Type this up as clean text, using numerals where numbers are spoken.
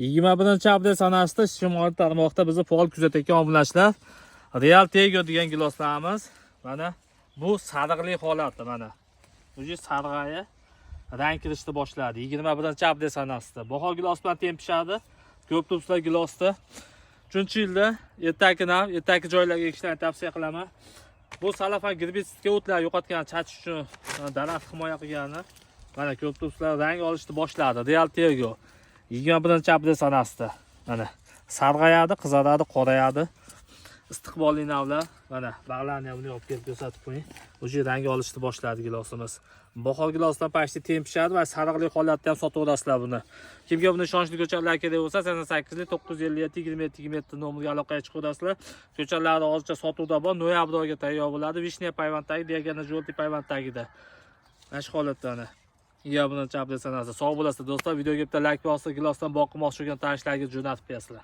21 aprel sanasida ijtimoiy tarmoqda bizni faol kuzatayotgan obunachilar, Real Tego degan giloslarimiz, mana bu sariqli holati, mana уже sarg'aya rang kirishni boshladi. 21 aprel sanasida bahor gilos bilan teng pishadi. Ko'p turibsizlar gilosda. 3-yilda ertaki nav, ertaki joylarga ekishlarni tavsiya qilaman. Bu salafan gerbitsidga o'tlar yo'qotgan, chachish uchun daraxt himoya qilgani. Mana ko'p turibsizlar, rang olishni boshladi. Real Tego 21 aprel sanasida. Mana sarg'ayadi, qizaradi, qorayadi. Istiqbolli navlar. Mana bag'larni ham buni olib kelib ko'rsatib qo'ying. Уже rang olishni boshladi gilosimiz. Bahor gilosidan почти teng pishadi va sariqli holatda ham sotaverasizlar buni. Kimga buni ishonchli ko'chatlar kerak bo'lsa, 88 957 27 27 nomerga aloqaga chiqaverasizlar. Ko'chatlari hozircha sotuvda bor, noyabr oyiga tayyor bo'ladi. Vishня payvandagi, diagona желтый payvand tagida. Mana shu holatda ana. 21 aprel sanasi. Sog' bo'lasizlar, do'stlar. Videoga bitta layk bosib, gilosdan bog' qilmoqchi bo'lgan tanishlarga jo'natib qo'yasizlar.